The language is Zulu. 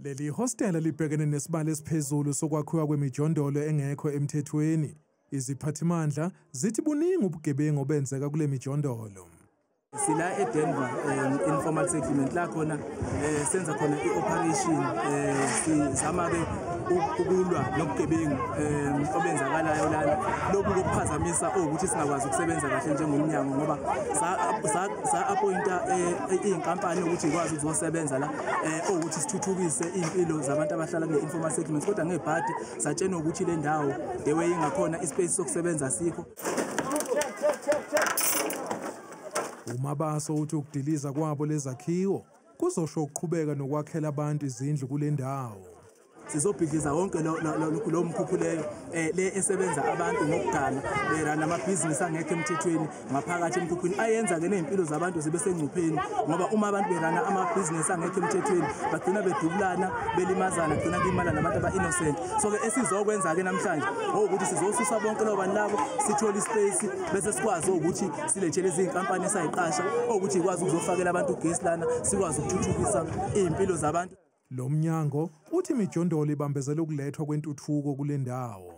Leli hostela libhekene nesibalo esiphezulu sokwakhiwa kwemijondolo engekho emthethweni. Iziphathimandla zithi buningi ubugebengu obenzeka kule mijondolo. Sila eDenver informal settlement la khona senza khona i-operation, sizama ke ukulwa nobugebengu obenzakalayo lana. Lokhu kuphazamisa ukuthi singakwazi ukusebenza kahle njengomnyango, ngoba sa-appointa iy'nkampani ukuthi ikwazi ukuzosebenza la ukuthi sithuthukise iy'mpilo zabantu abahlala kule informal settlement, kodwa ngebhadi satshenwa ukuthi le ndawo the way ingakhona ispace sokusebenza sikho. UMabaso uthi ukudiliza kwabo lezakhiwo kuzosho ukuqhubeka nokwakhela abantu izindlu kule ndawo. Sizobhidliza wonke lo mkhukhu leyo le esebenza abantu ngokugana berana amabhizinisi angekho emthethweni ngaphakathi emkhukhwini, ayenza-ke ney'mpilo zabantu zibe sengcupheni, ngoba uma abantu berana amabhizinisi angekho emthethweni bagcina bedubulana, belimazana, gcina kulimala nabantu aba-innocent. So-ke esizokwenza-ke namhlanje ukuthi sizosusa bonke labo bantu labo, sithole ispace bese sikwazi ukuthi silethele izinkampani esayiqasha ukuthi ikwazi ukuzofakela abantu ugesi lana, sikwazi ukuthuthukisa iy'mpilo zabantu. Lo mnyango uthi imijondolo ibambezela ukulethwa kwentuthuko kule ndawo.